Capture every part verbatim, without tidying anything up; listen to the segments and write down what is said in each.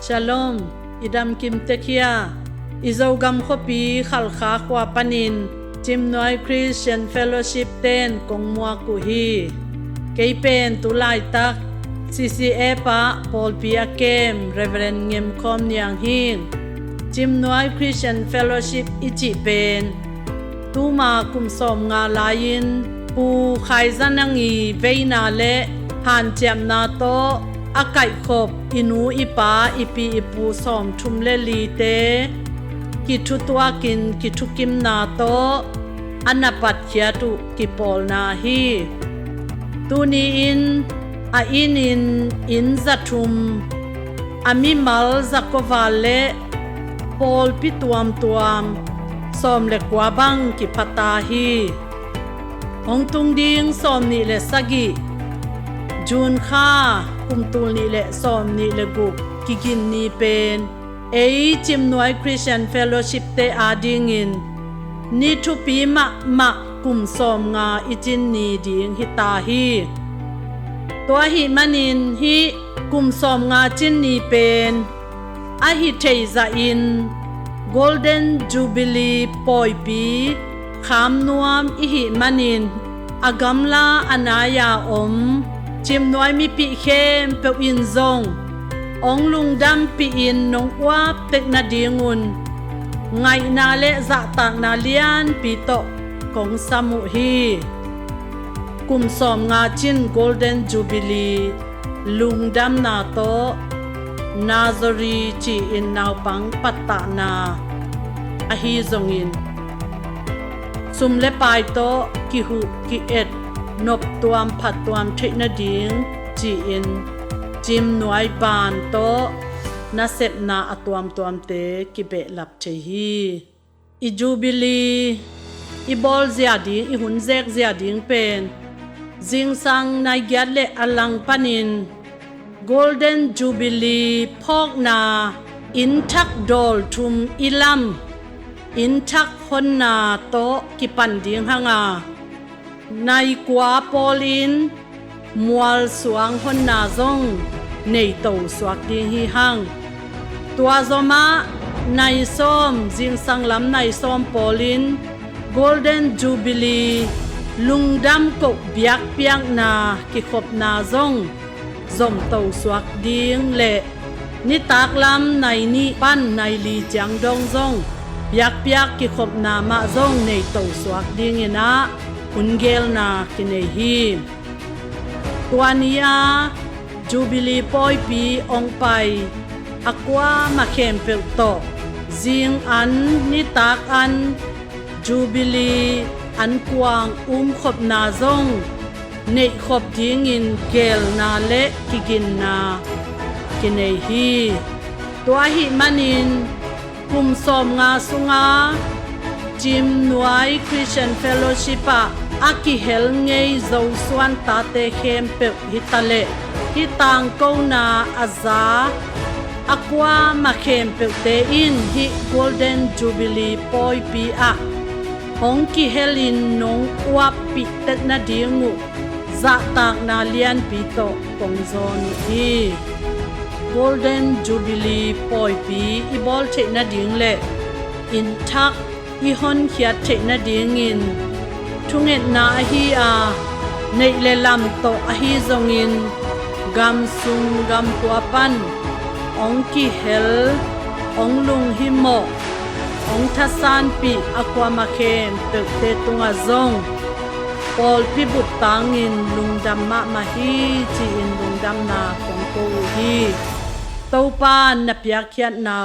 Shalom, i damkim tek hia? I Zogam khuapi Khalkha khua panin Cimnuai Christian Fellowship ten kong muak uh hi. Kei pen tu laitak C C F ah pawlpi a kem Reverend Ngem Khawm Niang hi. Cimnuai Christian Fellowship i cih pen tuma kum sawmnga lai-in Pu Khai Za Nang ii veina le hanciamna tawh a kaihkhop i nu i pa i pi i pu sawmthum le lite kithutuakin kithukimna tawh a na patkhiat uh kipawlna hi. Tuni-in a inn in inn za thum, a mimal za kua val le pawlpi tuamtuam sawm le kua bang kipha ta hi. Hong tung ding sawmnih le sagih June kha, kum tul nih le sawmnih le guk kigin ni pen ei Cimnuai Christian Fellowship te adingin ni thupi mahmah kum sawmnga i cin ni ding hi ta hi. Tua ahih manin hih kum sawmnga cin ni pen ahi thei zahin Golden Jubilee pawipi kham nuam i hih manin a gamla a nai-a om Cimnuai mipih khempeuh in zong hong lungdampih in nong uap tek nadingun ngaihna le zahtakna lianpi tawh kong sam uh hi. Kum sawmnga cin Golden Jubilee lungdamna tawh Nazareth ci-in naupang pattahna ahi zongin sum le pai tawh kihuh ki-et noptuam phattuam theih nading ci-in Cimnuai ban tawh nasepna a tuamtuamte kibehlap thei hi. I Jubilee i bawl zia ding, i hun zek zia ding pen zingsang nai giat le a lang panin Golden Jubilee phawkna inn thak dawl thum i lam inn thak honna tawh kipan ding hang a, nai kua pawlin mualsuang honna zong nei to suak ding hi hang. Tua zomah nai sawm, zingsang lam nai sawm pawlin Golden Jubilee lungdam koh biakpiakna kikhopna zong zom to suak ding le nitak lam nai nih pan nai li ciang dong zong biakpiak kikhopna mah zong nei to suak dingin ah hun geelna kinei hi. Tua ni-a Jubilee pawipi ong pai a kuamah khempeuh tawh zing an nitak an Jubilee an kuang umkhopna zong neihkhop dingin geelna le kiginna kinei hi. Tua ahih manin kum sawmnga sunga Cimnuai Christian Fellowship ah a kihel ngei Zosuan tate khempeuh hitaleh hih tangkona a za a kuamah khempeuhte in hih Golden Jubilee pawipi ah hong kihelin nong uappih tek nading uh zahtakna lianpi tawh kong zawn uh hi. Golden Jubilee pawipi i bawl theih nading le inn thak i honkhiat theih nadingin thungetna ahi a, neih le lam tawh ahi zongin gamsung gamkhua pan ong kihel, ong lunghimawh, ong thasanpih a kuamah khempeuhte tungah zong pawlpi bup tangin lungdam mahmah hi ci-in lungdamna kong ko uh hi. Topa na piakkhiatna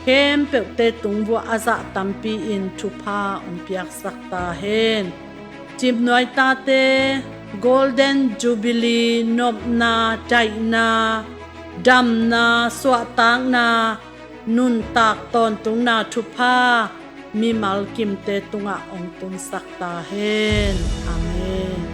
khempeuhte tung vuah a zah tampi-in thupha ong piaksak ta hen. Cimnuai tate Golden Jubilee nopna, daihna, damna, suahtakna, nuntak tawntungna thupha mimal kimte tungah ong tunsak ta hen. Amen.